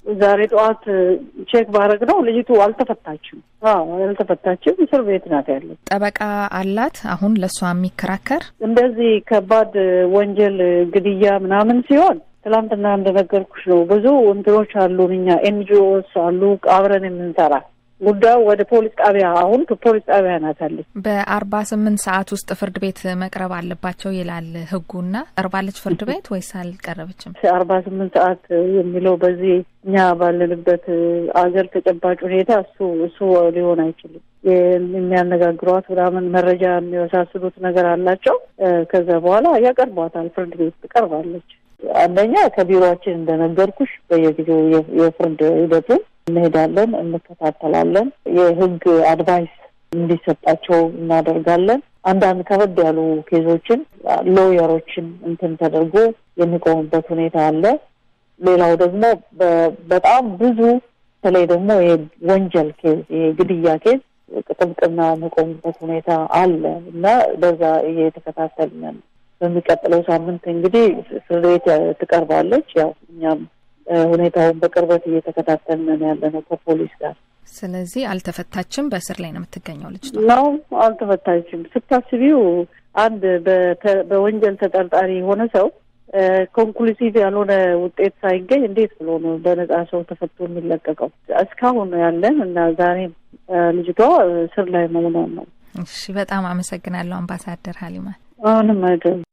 ዛሬ ጠዋት check ባረግ ነው ልጅቱ አልተፈታችም። አዎ፣ አልተፈታችም፣ እስር ቤት ናት ያለች። ጠበቃ አላት አሁን ለእሷ የሚከራከር? እንደዚህ ከባድ ወንጀል ግድያ ምናምን ሲሆን ትላንትና እንደነገርኩሽ ነው። ብዙ እንትኖች አሉን፣ እኛ NGOs አሉ አብረን የምንሰራ። ጉዳዩ ወደ ፖሊስ ጣቢያ፣ አሁን ፖሊስ ጣቢያ ናት ያለች። በ48 ሰዓት ውስጥ ፍርድ ቤት መቅረብ አለባቸው ይላል ሕጉና ቀርባለች ፍርድ ቤት ወይስ አልቀረበችም? 48 ሰዓት የሚለው በዚህ እኛ ባለንበት አገር ተጨባጭ ሁኔታ እሱ ሊሆን አይችልም። የሚያነጋግሯት ምናምን መረጃ የሚወሳስሉት ነገር አላቸው። ከዛ በኋላ ያቀርቧታል፣ ፍርድ ቤት ትቀርባለች። አንደኛ ከቢሮአችን እንደነገርኩሽ በየጊዜው የፍርድ ሂደቱን እንሄዳለን፣ እንከታተላለን። የህግ advice እንዲሰጣቸው እናደርጋለን። አንዳንድ ከበድ ያሉ case ኦችን lawyer ኦችን እንትን ተደርጎ የሚቆሙበት ሁኔታ አለ። ሌላው ደግሞ በጣም ብዙ በተለይ ደግሞ የወንጀል case፣ የግድያ case ጥብቅና የሚቆሙበት ሁኔታ አለ እና በዛ እየተከታተልን ነው። በሚቀጥለው ሳምንት እንግዲህ ፍርድ ቤት ትቀርባለች። ያው እኛም ሁኔታውን በቅርበት እየተከታተልን ያለ ነው ከፖሊስ ጋር። ስለዚህ አልተፈታችም፣ በእስር ላይ ነው የምትገኘው ልጅቷ? ነው፣ አልተፈታችም። ስታስቢው አንድ በወንጀል ተጠርጣሪ የሆነ ሰው conclusive ያልሆነ ውጤት ሳይገኝ እንዴት ብሎ ነው በነጻ ሰው ተፈቶ የሚለቀቀው? እስካሁን ነው ያለን እና ዛሬም ልጅቷ እስር ላይ መሆኗን ነው። እሺ፣ በጣም አመሰግናለሁ አምባሳደር ሀሊማ። አሁንም አይደለም።